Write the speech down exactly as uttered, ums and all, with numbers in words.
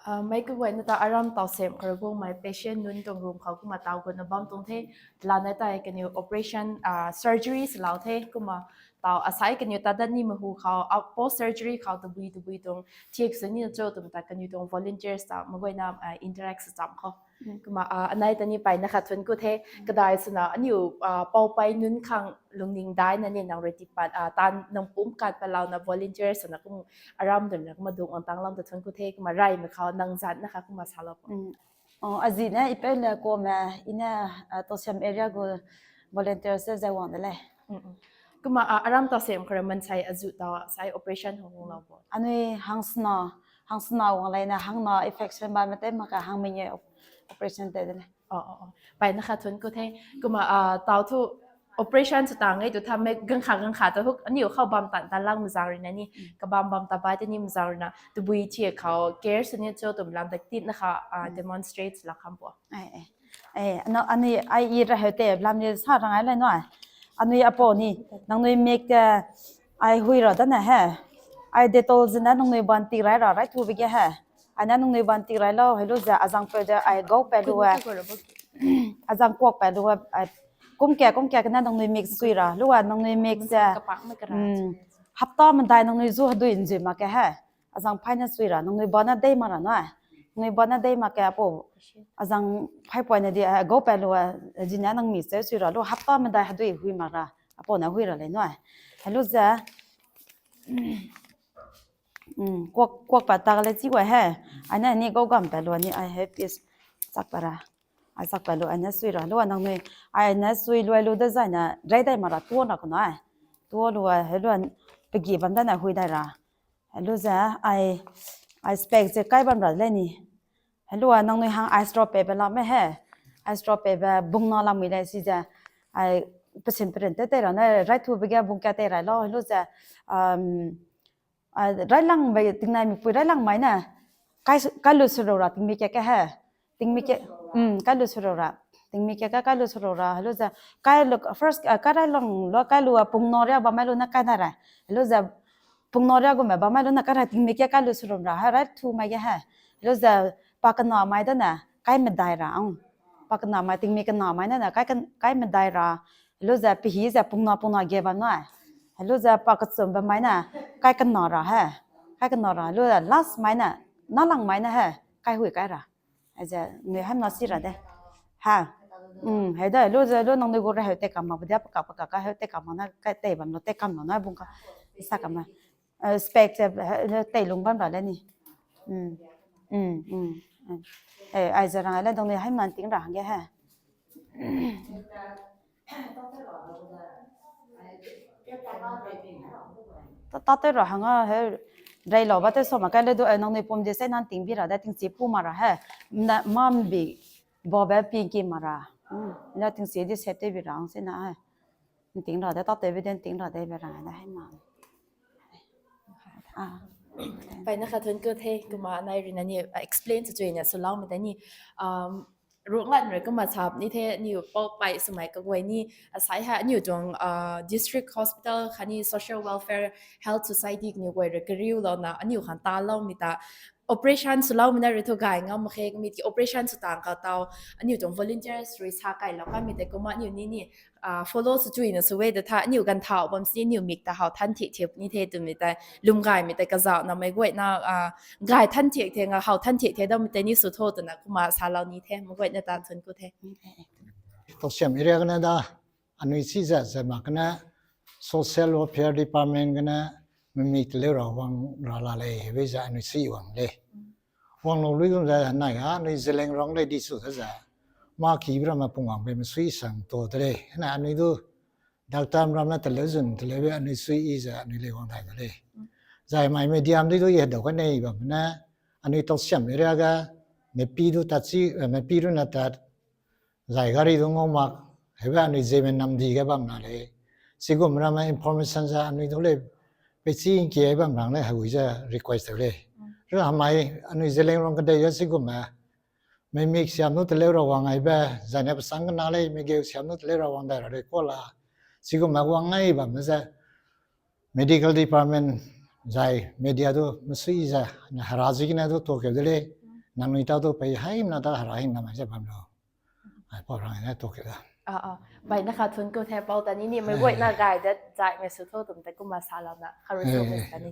Mei kaguayna ta aram taw sem khara guangmei patient nunc tuang room khou kumna taw gutna bam tuang the. Lana tei kaniw operation, surgery swlou the kumna taw asai kaniw ta dat ni mahu khou, post surgery khou tabui tabui tuang thiak sw ni cho twmei ta kaniw tuang volunteers ta meic guayna interact sw cham khou. Kumna anei ta ni mpeyna khat thuanc ku the. Kadai swna aniu poupei nunc khang lungning daina ni nang rui tipat taanv nang pumc kat palouna volunteers swna kum aram twna kumna dung ang tanglam ta thuanc ku the. Kumna reymei khou nang zanna kha kumna salou po. Azi ne ipei le kummei ina Tawsiam area gu volunteers te zai guang de le. Kumna aram taw sem khara mansei azu taw sai operation hou guanglou bo. Anui hangsna, hangsna guang lena hangna infection bammei tei mak ka hangmei nge operation tei de le. Mpeyna khat thuanc ku the. Kumna taw thu operation sw tang e tu thammei ganv kha ganv kha ta huk aniu khou bam tan tan lang mazang ruina ni, kabam bam ta bai tei ni mazang ruina tabui thiak khou care sw ni cho twmei lam ta titna kha demonstrate lak kham po. Anui ai i ra heu tei lam ni sa rang ai le nai. Anui apu ni, nangnui mik te ai hui ra dana he. Ai Dettol zina nangnui ban tik rai ra rai thu bige he. Aina nangnui ban tik rai lou, hei lu ze azang peu de ai gou pet lu e. Azang kuak pet lu e, kum ke kum ke kana nangnui mik sui ra lu e, nangnui mik ze hapta madai nangnui zu hadui nzui mak ke he. Azang phaina sui ra nangnui bana dei mak ra nai. Nangnui bana dei mak ke apu. Azang phai puaina di gou pet lu e, zina nang mik ze sui ra lu hapta madai hadui hui mak ra. Apu na hui ra le nai. Hei lu ze kuak pat ta le chi guay he. Aina ni gou gam pat lu ni ai he piece chak pat ra. Ai chak pat lu aina sui ra lu nangnui. Aina sui lu lu de zaina rei dei mak ra tuan ra kuna. Tuan lu hei lu pagi bam dana hui dai ra. Hei lu ze ai, ai spec ze kai bam ra le ni. Hei lu nangnui hang ai strop pe pe lam e he. Ai strop pe pe bung na lam mi le si ze. Ai pasin parin tei tei ra na rai thu bige bung ka tei rai lou hei lu ze. Rai lang bei tingnai mipui rai lang mai na. Kai lu sw ra tingmik ke ke he. Tingmik ke, kai lu sw ra. Tingmik ke ke kai lu sw ra hei lu ze. Kai lu first kai rai lang lu kai lu pung no ria bammei lu na kai na ra. Hei lu ze pung no ria gummei bammei lu na kai ra tingmik ke kai lu sw ra he rai thu mai ke he. Hei lu ze pa kana mai dana kai madai ra ang. Pa kana mai tingmik kana mai na kai madai ra. Hei lu ze pahi ze pungna pungna ge bam nai. Hei lu ze pa kachum bammei na kai kana ra he. Kai kana ra hei lu ze last mai na, nalang mai na he. Kai hui kai ra. Hei ze nui hei na si ra de. Ha. Hei de lu ze lu nangnui gu ra heu tei kam mak bu dia pakak pakak ka heu tei kam mak na kai tei bam lu tei kam lu na bung ka. Sa kam na. Spec ze tei lung bam ra le ni. Ai ze rang le dang ni hei man ting ra hang ge he. Ta tei ra hang a he. Reylou ba tei sw mak kai le du nangnui pum di sei nan ting bi ra de tingsi pu mak ra he. Mam bi bo be ping ki mak ra. Na tingsi di sep tei bi ra ang sei na he. Ting ra de ta tei bi den ting ra de bi ra de hei man. Mpeyna khat thuanc ku the. Kumna anei ruina ni explain sw chuina swloumei tei ni ruanglan rui kumna sap ni the. Aniu poupei swmei kaguay ni asai hei aniu tuang district hospital khatni social welfare health society kaniw guay rui kariulouna aniu khang taloumei ta operation swloumei na rui thu gay ngam mak khe. Mi tiki operation sw tang kha taw aniu tuang volunteers rui sa kailou kamei tei kumna aniu ni ni follow sw chuina sw e ta tha aniu ganv thau bam si aniu mik ta how than thiak thiak ni the twmei tei lwm gaymei tei kazauhna meic guayna gay than thiak the nga how than thiak the daumei tei ni sw tho twna kumna salou ni the. Meic guayna ta thuanc ku the. Tawsiam area kana da anui si zat zat mak kana social welfare department kana mimik taleu ra guang ra la le hei za anui si guang le. Guanglou lui kum za nai ga anui Zeliangrong le di sw za za. Ma ki bra ma pung guang be masui sang to de le. Na anui du doctor ram na taleu zun taleu be anui sui i za anui le guang dai ma le. Zai mai medium di du ye dou ka nei bam na anui Tawsiam area ga mepi du tat si mepi ru na tat zai gari du ngau mak hei ba anui zemen nam di ga bam na le. Sigum ram na information za anui du le peichi nki bam rang le hei za request le. Ru hamai anui Zeliangrong kadei ga sigum a mei mik siam nu taleu ra guang ai ba zai na pasang kana le mei geu siam nu taleu ra guang dai ra le ko la. Sigum a guang ai bam na za medical department zai media du masui za na hara zi kina du to keu de le. Nangniw taw tu pei hei na ta hara hei namei se bam lo. Ai pau rang na tu ke da. Bai na kha thun ku the pau ta ni ni mei guay na gay dat zaimei sw tho twmei tei kumna salouna kharui sw mei ta ni